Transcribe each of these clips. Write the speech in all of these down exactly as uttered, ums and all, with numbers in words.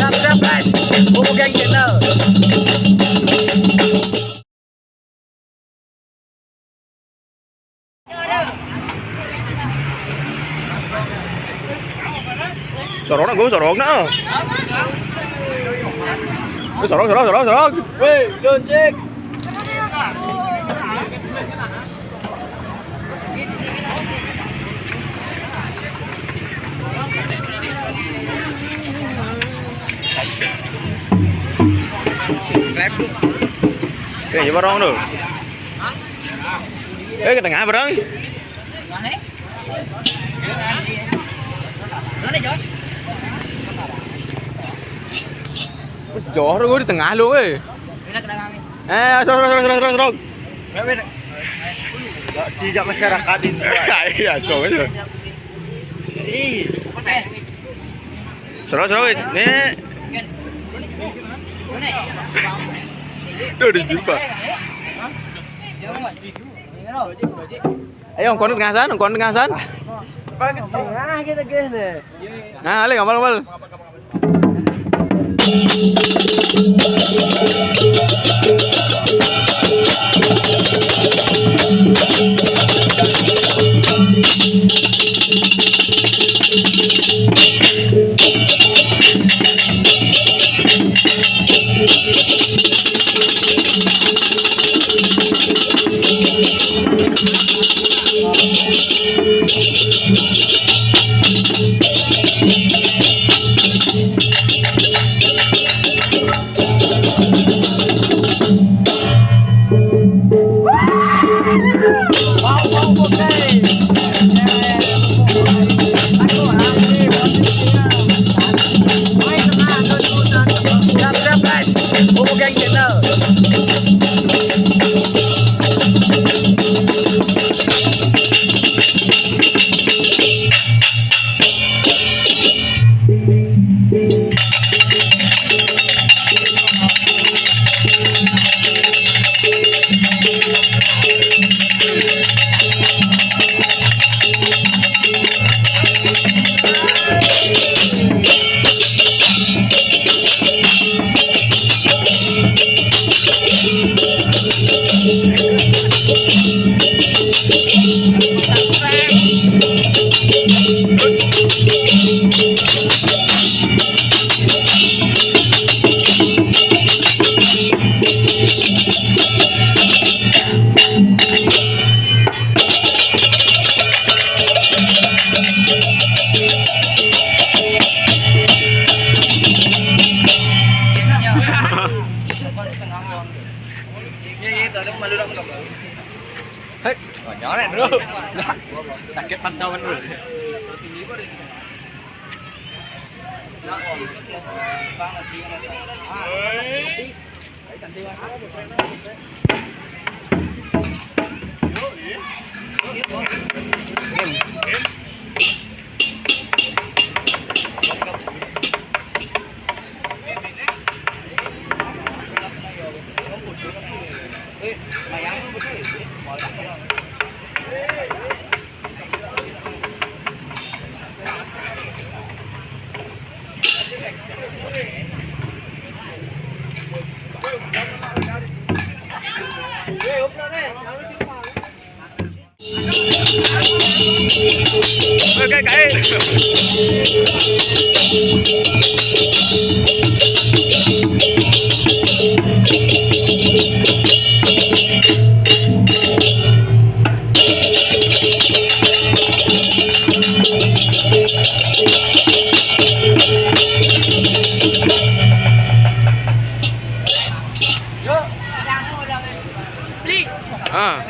Subscribe, guys. Bobo Gang Channel. Sorong na, go, sorong na. Eh, sorong, sorong, sorong, sorong. Weh, don't check. Oke, coba dong tuh. Eh, ke tengah, Bro. Wis jor gue di tengah lo, eh. Eh, sorong, sorong, sorong, sorong, sorong. Tidak masyarakat ini. Iya, sorong itu. Ih. Sorong, sorong, weh. Nih. Tuh, dijumpa. Ayo, kon tengah san, kon tengah san. Pakai tengah kita gini. Nah, ale, ngambal, ngambal. Subscribe, guys. Bobo Gang Channel. Hei, oh, nyoret, Bro. Sakit pantauan, Bro. Oke, guys. Ah.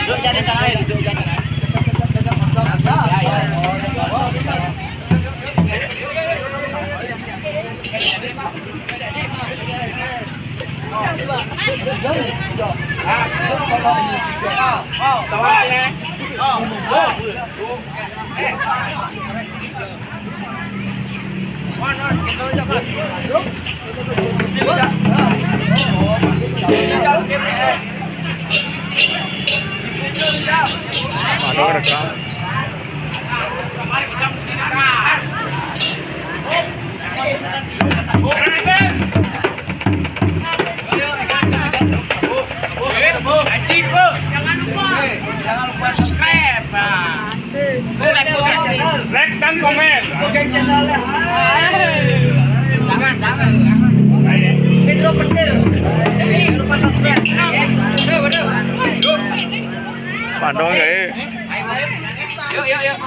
Duduk jadi sana, duduk jadi sana. Jangan lupa, jangan lupa subscribe. Nah. Like, like dan komen. Jangan, jangan, jangan. Pedro Petir. Jadi lupa subscribe. Betul, betul. Pandong ya, eh. Yuk, yuk, yuk.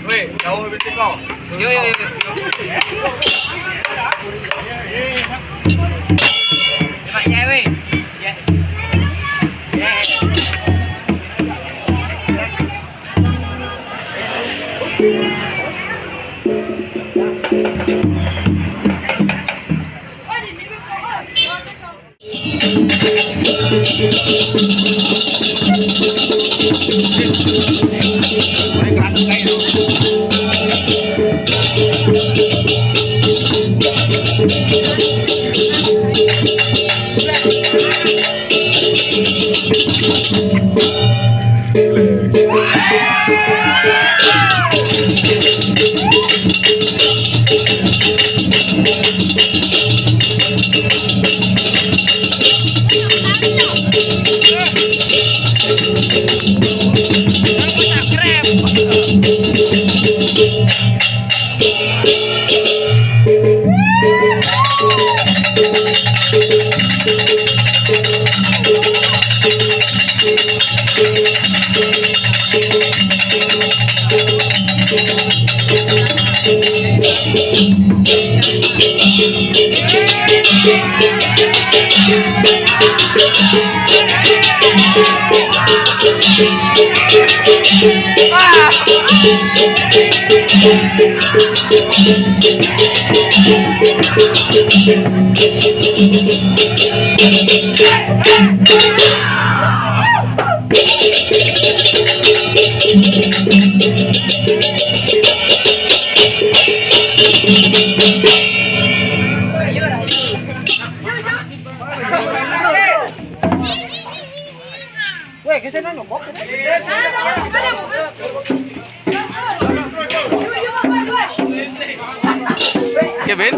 Weh, jauh lebih tiko. Yo, yo, yo. Tembak ya, weh. Ya. Ya. Oke, Bin.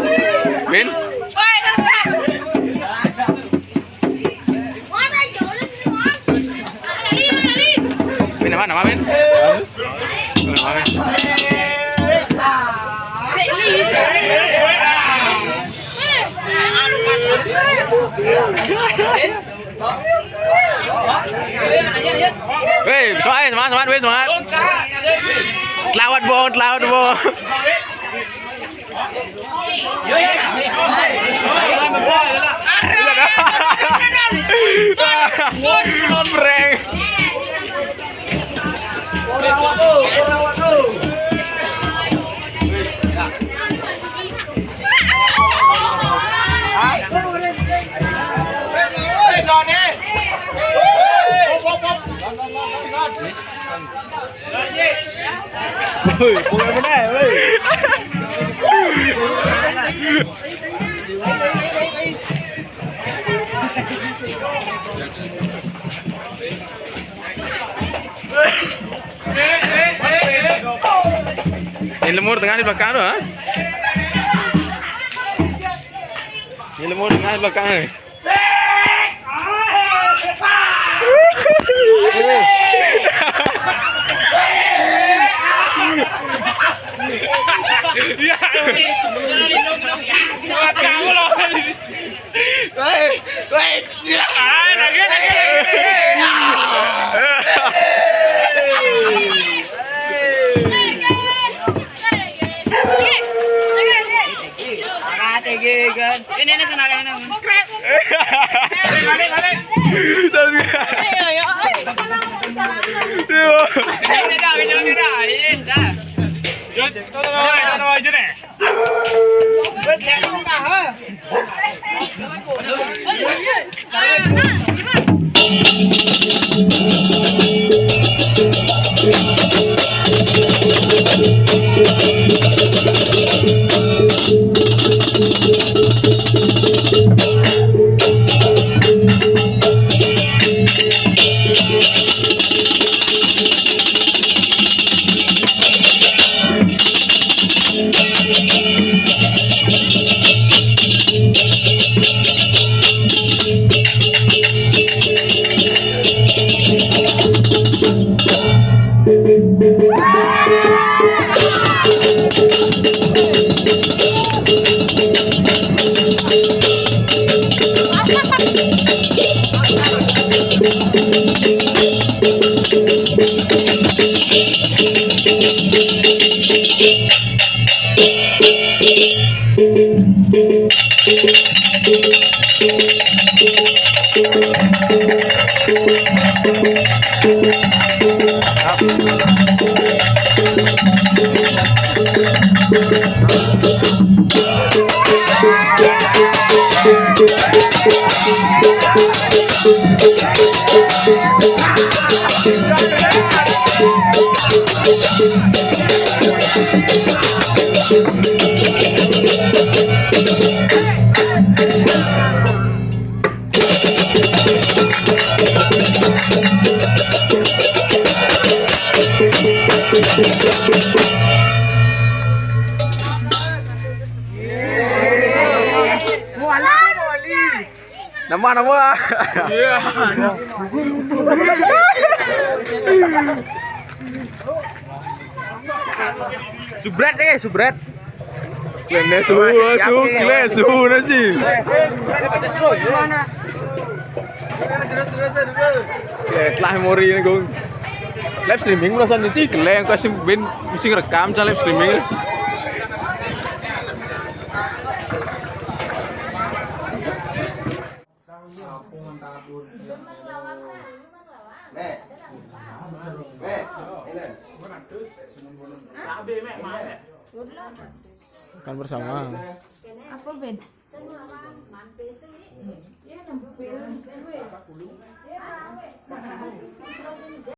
Bin. Bin, nama, nama, Bin? Bin, nama, Bin? Weh, semangat, semangat, semangat, weh, semangat. Selamat, Bon, selamat, Bon. Prank. Woi, pokoknya mana, woi? Ini lemur tengah di belakang tu, ha? Ini lemur tengah di belakang ni. Ya. Buat kamu loh. Weh, weh, ya. Ah, lagi, lagi, lagi. Ini, ini, senang, senang. Subscribe. Ini dah, ini dah, ini dah. Jom, kita dah, kita dah, jom, eh. Nama, nama? Iya. Subret deh, subret. Kalian suhu, suhu, kalian suhu nanti. Eh, telah mori ni, Gung. Live streaming perasaan ni, cik. Kalian kasih bin, mesti ngerekam, jangan live streaming. Nih. Nih. Ini. Makan bersama. Apa, Ben?